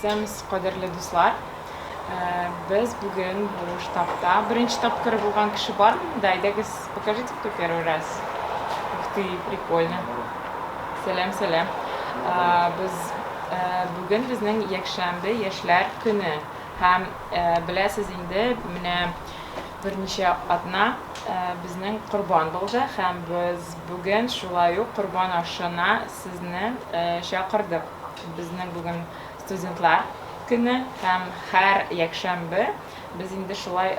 Исәнмесез, кадерле дуслар. Без бүген бу штабта беренче тапкыр булган кеше бармы монда? Әйдәгез, покажите, кто первый раз. Ух ты, прикольно. Сәлам, сәлам. Без бүген безнең якшәмбе яшьләр көне. Һәм беләсез инде, менә берничә атна безнең корбан булды һәм без бүген шулай ук корбан ашына сезне чакырдык. Безнең бүген студентлар көне һәм һәр якшәмбе без инде шулай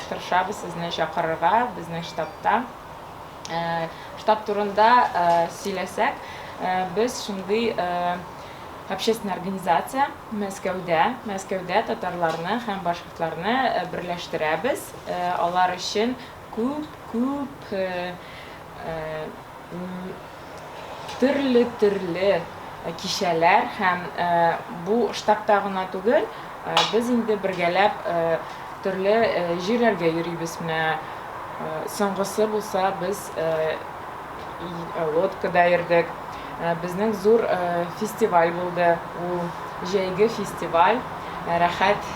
тырышабыз сезне чакырырга безнең штабта. Штаб турында сөйләсәк, без шундый общественная организация Мәскәүдә, Мәскәүдә татарларны һәм башкортларны берләштерәбез. Алар өчен күп-күп төрле-төрле кичәләр һәм бу штабта гына түгел, без инде бергәләп төрле җирләргә йөрибез. Менә соңгысы булса, без лодкада йөрдек. Безнең зур фестиваль булды. Ул җәйге фестиваль. Рәхәт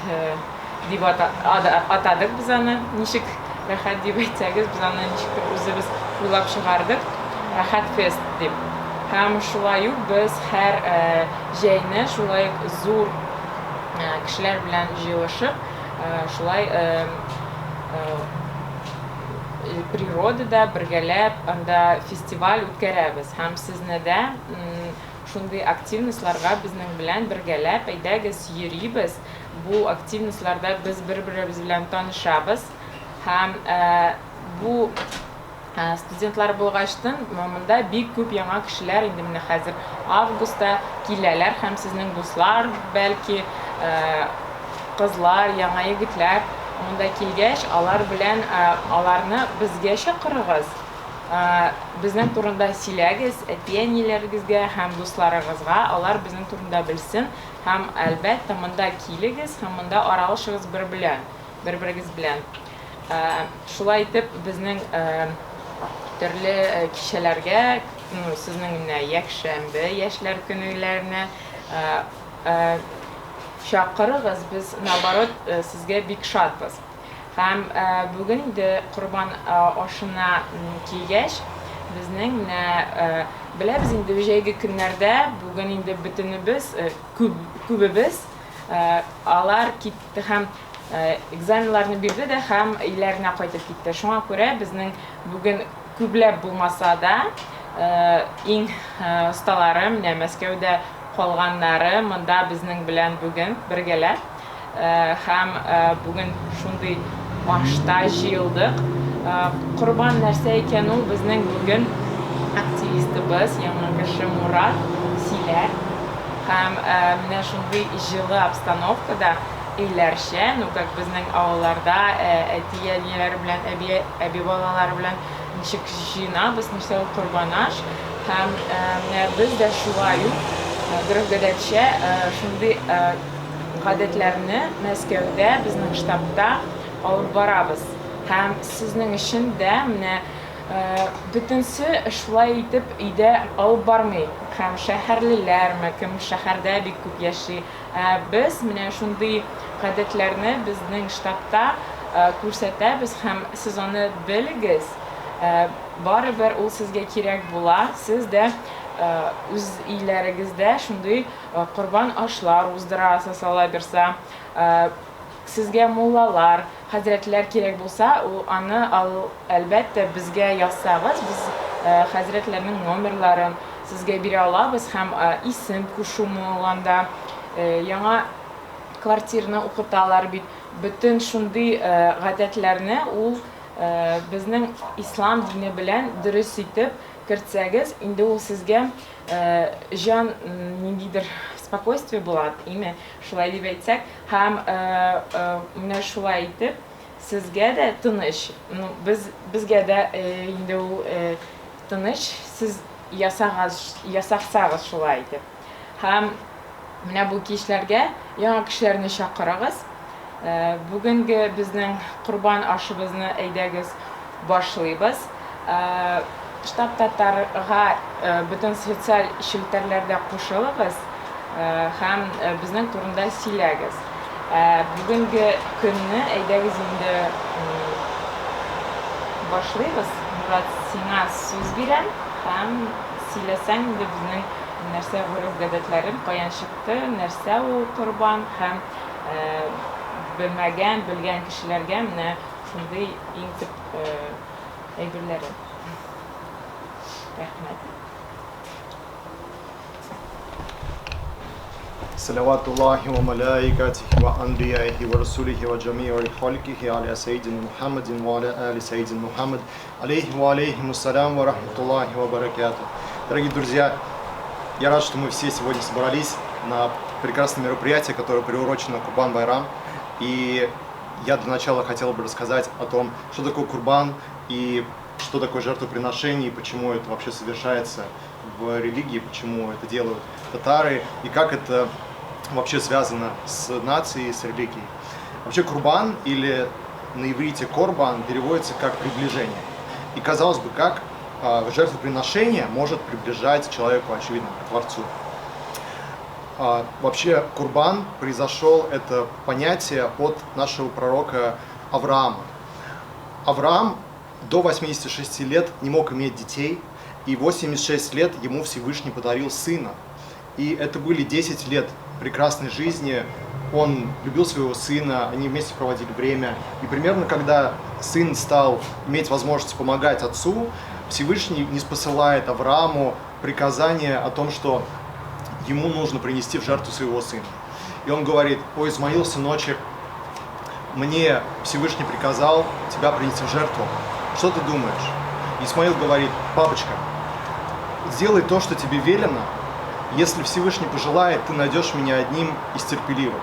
дип атадык без аны. Ничек рәхәт дип әйтсәгез, без аны ничектер үзебез уйлап чыгардык. Рәхәт фест дип. Һәм шулай ук без һәр җәйне шулай ук зур кешеләр белән җыелышып, шулай природада бергәләп анда фестиваль үткәрәбез. Һәм сезне дә шундый активностьларга безнең белән бергәләп, әйдәгез, йөрибез. Бу активностьларда без бер-беребез белән танышабыз. Һәм бу студентлар булгачтын, монда бик күп яңа кешеләр инде менә хәзер августта киләләр һәм сезнең дуслар, бәлки, кызлар, яңа егетләр монда килгәч, алар белән аларны безгә чакырыгыз. Безнең турында сөйләгез әти-әниләрегезгә һәм дусларыгызга, алар безнең турында белсен һәм, әлбәттә, монда килегез һәм монда аралашыгыз бер белән, бер-берегез белән. Шулай итеп, безнең төрле кичәләргә, ну, сезнең менә якшәмбе яшьләр көнеләренә чакырыгыз, без, наоборот, сезгә бик шатбыз. Һәм бүген инде корбан ашына килгәч, безнең менә беләбез инде җәйге көннәрдә бүген инде бөтенебез, күп, күбебез алар китте һәм экзаменларны бирде дә һәм өйләренә кайтып китте. Шуңа күрә безнең бүген күпләп булмаса да, иң осталары менә Мәскәүдә калганнары монда безнең белән бүген бергәләп. Һәм бүген шундый ашта җыелдык. Корбан нәрсә икән ул, безнең бүген активистыбыз, яңа кеше Мурат сөйләр. Һәм менә шундый җылы обстановкада өйләрчә, ну как безнең авылларда әти-әниләр белән, әби әби-балалар белән ничек җыенабыз, нәрсә ул корбан аш. Һәм менә без дә шулай ук гореф-гадәтчә шундый гадәтләрне Мәскәүдә, безнең штабта алып барабыз. Һәм сезнең өчен дә менә бөтенсе шулай итеп өйдә алып бармый. Һәм шәһәрлеләрме, кем шәһәрдә бик күп яши. Ә без менә шундый гадәтләрне безнең штабта күрсәтәбез һәм сез аны белегез, барыбер ул сезгә кирәк була. Сез дә үз өйләрегездә шундый Корбан ашлар уздырасыз, алла бирса. Сезгә муллалар, хәзрәтләр кирәк булса, ул аны ал, әлбәттә, безгә язсагыз, без хәзрәтләрнең номерларын сезгә бирә алабыз һәм исем кушумы ул анда, яңа квартирны укыталар бит. Бөтен шундый гадәтләрне ул безнең ислам дине белән дөрес итеп кертсәгез, инде ул сезгә җан ниндидер спокойствие була, име, шулай дип әйтсәк, һәм менә шулай итеп сезгә дә тыныч, ну, без, безгә дә инде ул тыныч, сез ясагаз, ясасагыз шулай итеп. Һәм менә бу кичләргә яңа кешеләрне чакырыгыз. Бүгенге безнең корбан ашыбызны әйдәгез башлыйбыз. Штаб татарга бөтен социаль челтәрләрдә кушылыгыз. Һәм безнең турында сөйләгез. Бүгенге көнне әйдәгез инде башлыйбыз. Мурат, сиңа сүз бирәм һәм сөйләсәң инде безнең нәрсә гореф-гадәтләрен, каян чыкты, нәрсә ул корбан һәм белмәгән, белгән кешеләргә менә шундый иң төп әйберләре. Рәхмәт. Салаватуллахи ва малаикатихи ва анбияихи ва расулихи ва джами'и халькихи аля сайдин Мухаммадин ва аля али сайдин Мухаммад, алейхи ва алейхиму салям ва рахматуллахи ва баракату. Дорогие друзья, я рад, что мы все сегодня собрались на прекрасное мероприятие, которое приурочено Курбан Байрам. И я для начала хотел бы рассказать о том, что такое Курбан и что такое жертвоприношение, и почему это вообще совершается в религии, почему это делают татары, и как это вообще связано с нацией, с религией. Вообще курбан, или на иврите корбан, переводится как приближение. И казалось бы, как жертвоприношение может приближать человеку, очевидно, к Творцу. Вообще курбан произошел, это понятие от нашего пророка Авраама. Авраам до 86 лет не мог иметь детей, и 86 лет ему Всевышний подарил сына. И это были 10 лет прекрасной жизни. Он любил своего сына, они вместе проводили время. И примерно когда сын стал иметь возможность помогать отцу, Всевышний ниспосылает Аврааму приказание о том, что ему нужно принести в жертву своего сына. И он говорит: «О, Измаил, сыночек, мне Всевышний приказал тебя принести в жертву. Что ты думаешь?» Исмаил говорит: «Папочка, сделай то, что тебе велено. Если Всевышний пожелает, ты найдешь меня одним из терпеливых».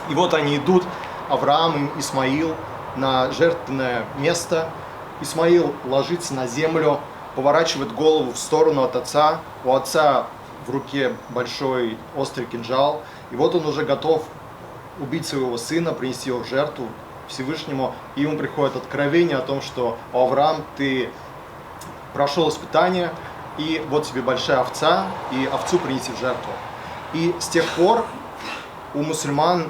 И вот они идут, Авраам и Исмаил, на жертвенное место. Исмаил ложится на землю, поворачивает голову в сторону от отца. У отца в руке большой острый кинжал. И вот он уже готов убить своего сына, принести его в жертву Всевышнему. И ему приходит откровение о том, что: «Авраам, ты прошел испытание, и вот тебе большая овца, и овцу принеси в жертву». И с тех пор у мусульман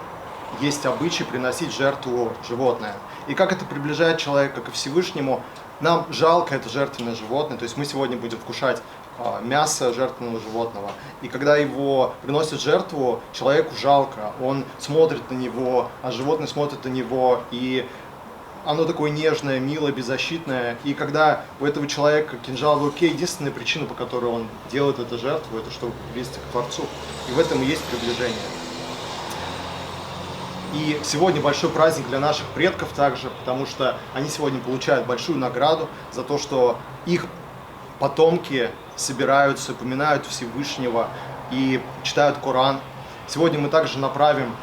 есть обычай приносить жертву животное. И как это приближает человека ко Всевышнему? Нам жалко это жертвенное животное, то есть мы сегодня будем вкушать мясо жертвенного животного. И когда его приносят в жертву, человеку жалко, он смотрит на него, а животное смотрит на него, и оно такое нежное, милое, беззащитное. И когда у этого человека кинжал в руке, единственная причина, по которой он делает эту жертву, это чтобы приблизиться к Творцу. И в этом и есть приближение. И сегодня большой праздник для наших предков также, потому что они сегодня получают большую награду за то, что их потомки собираются, поминают Всевышнего и читают Коран. Сегодня мы также направим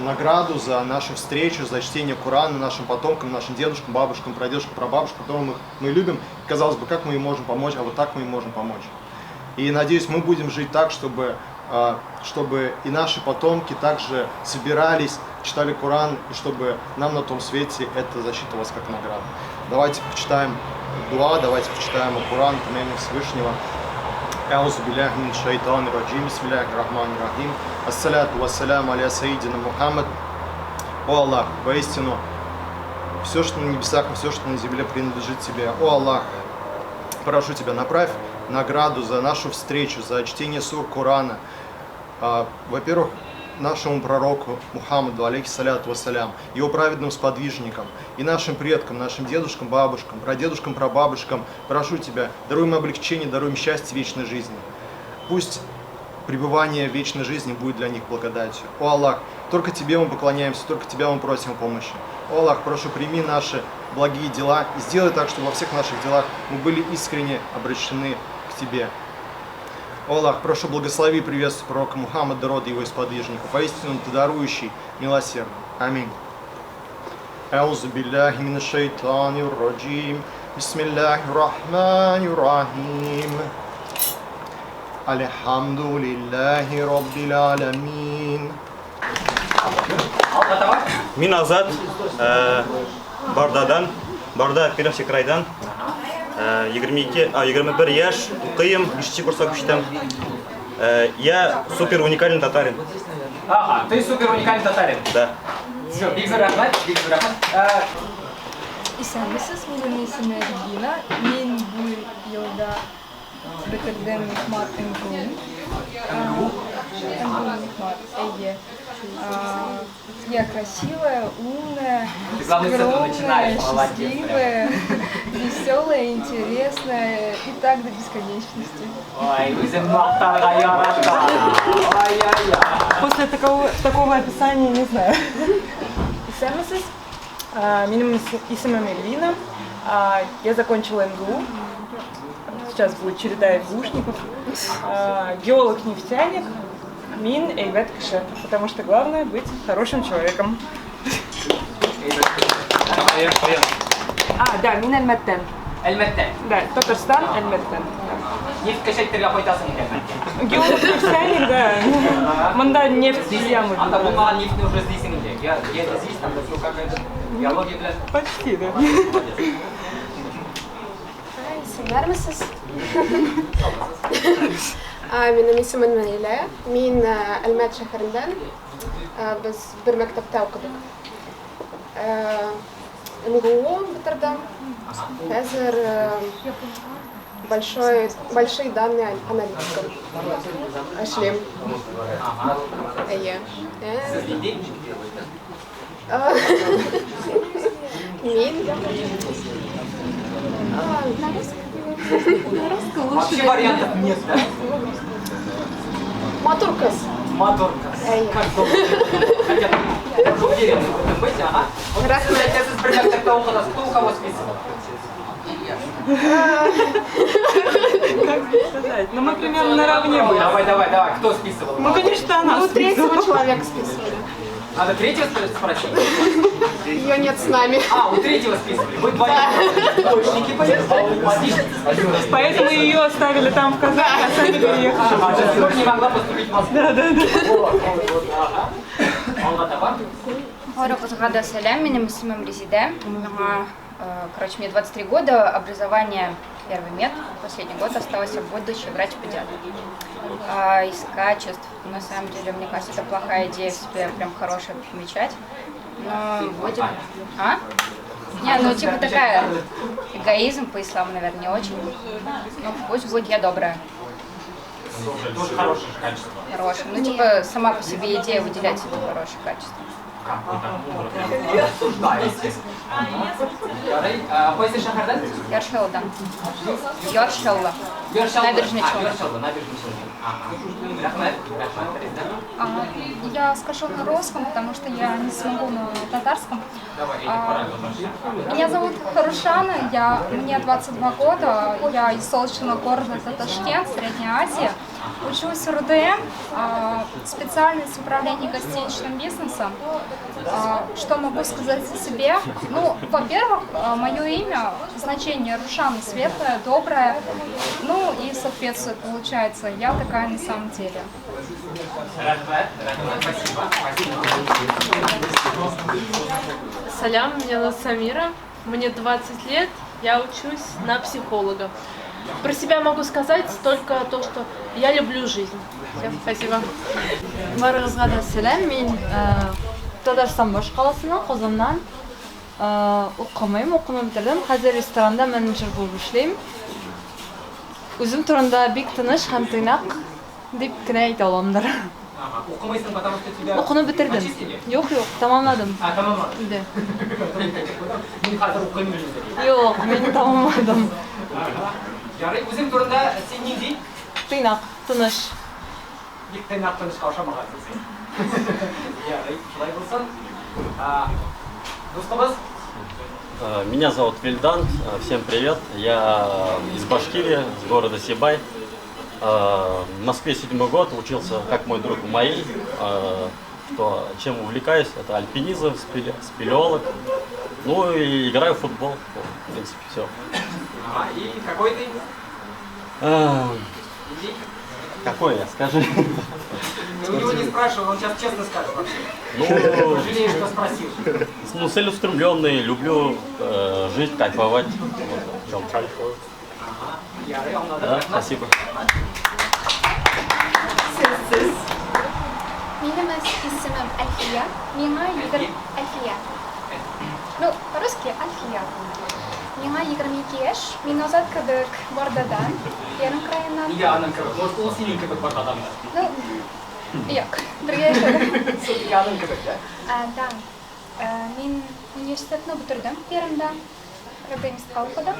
награду за нашу встречу, за чтение Корана нашим потомкам, нашим дедушкам, бабушкам, прадедушкам, прабабушкам, которым мы любим. Казалось бы, как мы им можем помочь, а вот так мы им можем помочь. И надеюсь, мы будем жить так, чтобы и наши потомки также собирались, читали Коран, и чтобы нам на том свете это засчитывалось как награда. Давайте почитаем дуа, давайте почитаем Коран, помянем Всевышнего. Аузу билляхи мин шайтанир раджим, бисмиллахир рахманир рахим. Ассаляту вассаляму аля сайидина Мухаммад. О Аллах, воистину, все, что на небесах и все, что на земле, принадлежит тебе. О Аллах, прошу тебя, направь награду за нашу встречу, за чтение сур Корана. Во-первых, нашему пророку Мухаммаду, алейхиссаляту вассалям, его праведным сподвижникам и нашим предкам, нашим дедушкам, бабушкам, прадедушкам, прабабушкам, прошу тебя, даруй им облегчение, даруй им счастье вечной жизни. Пусть пребывание в вечной жизни будет для них благодатью. О Аллах, только тебе мы поклоняемся, только тебя мы просим помощи. О Аллах, прошу, прими наши благие дела и сделай так, чтобы во всех наших делах мы были искренне обращены к тебе. О Аллах, прошу, благослови и приветствуй пророка Мухаммада, рода его и сподвижников. Воистину ты дарующий, милосердный. Аминь. Аузу билляхи минаш шайтанир раджим. Бисмиллахир рахманир рахим. Альхамдулиллахи раббил аламин. Мин Азат, Бардадан, Барда Пермский крайдан. 22, 21 яшь, укыйм, 5 курска күчтем. Я супер уникальный татарин. Ага, ты супер уникальный татарин. Да. Все, бик зур рәхмәт, бик зур рәхмәт. Э, Исәнмесез, минем исемем Регина. Мин бу елда бетердем Мехмат МГУ. МГУ Мехмат, әйе. Я красивая, умная, Ты, главное, с этого скромная, начинаешь, молодец, прям. счастливая, веселая, интересная и так до бесконечности. Ой, үзен мактарга ярата. Ай-яй-яй. После такого описания не знаю. Исәнмесез. Минем исемем Эльвина. Я закончила МГУ. Сейчас будет череда МГУшников. Геолог-нефтяник. Мин әйбәт кеше. Потому что главное быть хорошим человеком. А, да, мин Әлмәттән. Әлмәттән. Да, Татарстан, Әлмәттән. Нефть кәшәйтергә кайтасың икән Әлмәткә. Геолог-нефтяник, да. Монда нефть ямы. Анда булмаган нефтьне уже эзлисең инде. Геодезист, там ну какая-то геология белән. Почти, да. Исәннәрмесез? Минем исемем Наилә. Мин Әлмәт шәһәреннән. Без бер мәктәптә укыдык. МГУ бетердем. Хәзер большие данные аналитиком эшлим. Әйе. Сез нинди? Мин Вообще вариантов нет, да? Матур кыз. Матур кыз. Әйе. Как долго. Хотя я уже уверен в этом быть, ага. Вот сез әйтәсез, бер мәктәптә укыдыгыз. Кто у кого списывал? Как сказать? Ну, мы примерно наравне были. Давай, давай, давай, кто списывал? Ну, конечно, она Ну, третьего списывала. человека списывали. Надо третьего спросить? Ее нет с нами. А, у третьего списывали. Вы двоих двоечники были, а у отличницы списывали. Поэтому ее оставили там в Казани, а сами переехали. А, до сих пор не могла поступить в Москву. Да, да, да. Вот, вот, вот, ага. Алга таба. Барыгызга да сәлам, минем исемем Резидә. Миңа, короче, мне 23 года, образование первый мед, последний год осталось, будущий врач-педиатр. Из качеств, на самом деле, мне кажется, это плохая идея себе прям хорошее помечать. Но будем... А? Не, ну типа такая, эгоизм по исламу, наверное, не очень. Ну, пусть будет я добрая. Тоже хорошее же качество. Хорошая. Ну, типа, сама по себе идея выделять себе хорошее качество. Как вы так мудро прям рассуждаете? Ярый, кайсы шәһәрдән? Яр Чаллыдан. Яр Чаллы. Яр Чаллы. Набережные А, Челны. Яр Чаллы, Набережные Челны. Ага. Рәхмәт, рәхмәт, Резидә. Я скажу на русском, потому что я не смогу на татарском. Давай, әйтеп карагыз. Меня зовут Харушана, мне 22 года, я из солнечного города Ташкент, Средняя Азия. Учусь в РУДМ, специальность управления гостиничным бизнесом. Что могу сказать о себе? Ну, во-первых, мое имя, значение Рушана светлое, доброе, ну и соответствует, получается, я такая на самом деле. Рәхмәт, рәхмәт, спасибо, спасибо. Сәлам, меня зовут Самира, мне 20 лет, я учусь на психолога. Про себя могу сказать только то, что я люблю жизнь. Всё, спасибо. Барыгызга да сәлам. Мин Татарстан башкаласыннан, Казаннан. Укымыйм, укуны бетердем. Хәзер ресторанда менеджер булып эшлим. Үзем турында бик тыныч һәм тыйнак дип кенә әйтә аламдыр. Ага, укымыйсың, потому что тебя Укуны бетердем. отчислили? Юк, юк, тәмамладым. А, тәмамладың. Да. Мин хәзер укыйм инде. Юк, мин тәмамладым. Ага. Ярый, үзең турында син нинди? Тыйнак, тыныч. Бик тыйнак тынычка охшамагансың син. Ярый, шулай булсын. Дустыбыз? Меня зовут Вильдан, всем привет. Я из Башкирии, с города Сибай. В Москве седьмой год, учился, как мой друг МАИ. Что, чем увлекаюсь, это альпинизм, спелеолог. Ну и играю в футбол, вот, в принципе, все. Ага, и какой ты? Иди. Какой я, скажи? Ты у него не спрашивал, он сейчас честно скажет вообще. Ну, Жалею, что спросил. Ну, целеустремленный, люблю жить, кайфовать. Вот, в чем. Ага, ярый, Да, спасибо. исемем Әлфия. Миңа Әлфия. Ну, по-русски Альфия. Миңа 22 яшь. Мин Азат кебек Бардадан, Пермь краеннан. Нигә аның кебек? Может, ул синең кебек Бардадандыр? Ну, юк, бергә яшәдек. Все-таки аның кебек, да? Да. Мин университетны бетердем Пермьдә. РДМистка укыдым.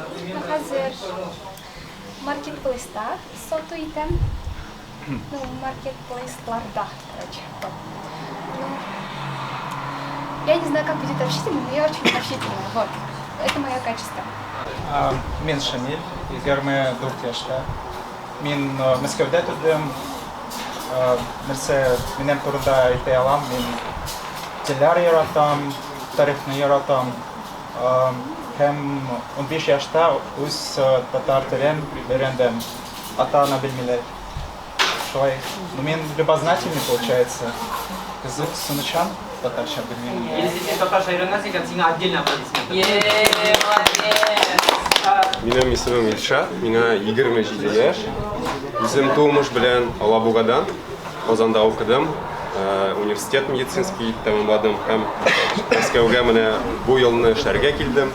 Хәзер маркетплейста сату итәм. Ну, маркетплейсларда, короче. Вот. Ну, я не знаю, как будет общительно, но я очень общительная. Вот. Это мое качество. Мин Шамил, 24 яшьтә. Мин Мәскәүдә тудым. Нәрсә минем турында әйтә алам? Мин телләр яратам, тарихны яратам. Һәм 15 яшьтә үз татар телен өйрәндем. Ата-ана белмиләр. Шулай. Ну, мин любознательный, получается. Кызыксынучан, татарча белмим. Или син татарча өйрәнәсең икән, сиңа отдельно аплодисменты. Молодец! Минем исемем Илшат, миңа 27 яшь. Үзем тумыш белән Алабугадан, Казанда укыдым, университет медицинский тәмамладым һәм Мәскәүгә менә бу елны эшләргә килдем.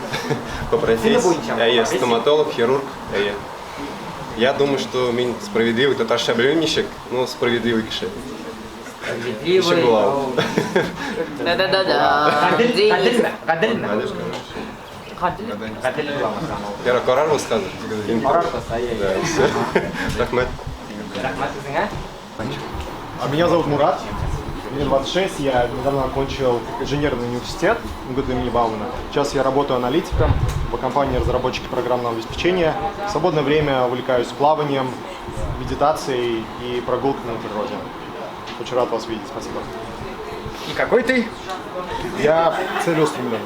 По профессии. Әйе, стоматолог, хирург. Әйе. Я думаю, что мин справедливый, татарча белмим ничек, но справедливый кеше. Справедливый. Ничек була ул? Да-да-да-да. Гадел, гаделме? Гаделме? Гадел. Гадел буламы? Ярар, карарбыз хәзер. Карарбыз, әйе. Да, всё. Рәхмәт. Рәхмәт үзеңә. А меня зовут Мурат, мне 26, я недавно окончил инженерный университет МГТУ имени Баумана. Сейчас я работаю аналитиком в компании разработчики программного обеспечения. В свободное время увлекаюсь плаванием, медитацией и прогулками на природе. Очень рад вас видеть, спасибо. И какой ты? Я целеустремленный.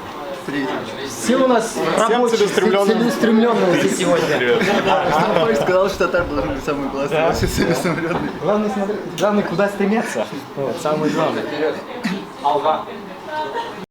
Все у нас Всем рабочие, целеустремленные. целеустремленные сегодня. Привет. Сказал, что татар должен быть самый классный, Да. вообще целеустремленный. Главное, смотри, главное, куда стремятся. Вот, самое главное. Алга.